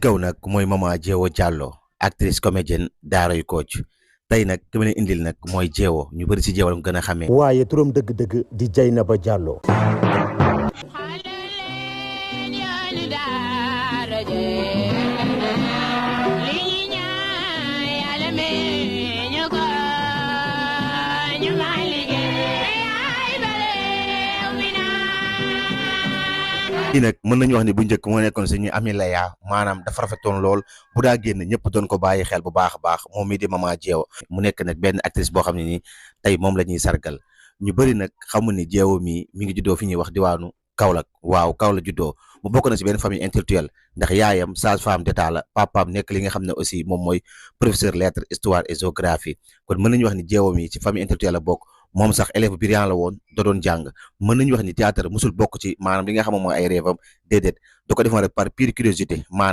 kaw nag mooy Mama Jeewo Jallow actrice comédienne daaray Kocc tey nag ki ma leen indil nag mooy Jeewo ñu bëri si Jeewo la mu gën a xamee. waaye turam dëgg-dëgg di Dieynaba Diallo. kii nag mën nañu wax ni bu njëkk moo nekkoon suñu ami laya maanaam dafa rafetoon lool bu daa génn ñëpp doon ko bàyyi xel bu baax a baax moom mii di Mama Jeewo mu nekk nag benn actrice boo xam ne nii tey moom la ñuy sargal ñu bëri nag xamu ni Jeewo mi ngi juddoo fi ñuy wax diwaanu Kaolack waaw Kaolack juddoo mu bokk na si benn famille intellectuelle ndax yaayam sage-femme d'état la papaam nekk li nga xam ne aussi moom mooy professeur lettres histoire et géographie kon mën nañu wax ni Jeewo mi ci famille intellectuelle la bokk moom sax élève brillant la woon da doon jàng mën nañu wax ni théâtre musul bokk ci maanaam li nga xam ne mooy ay rêve am déedéet da ko defoon rek par pure curiosité maanaam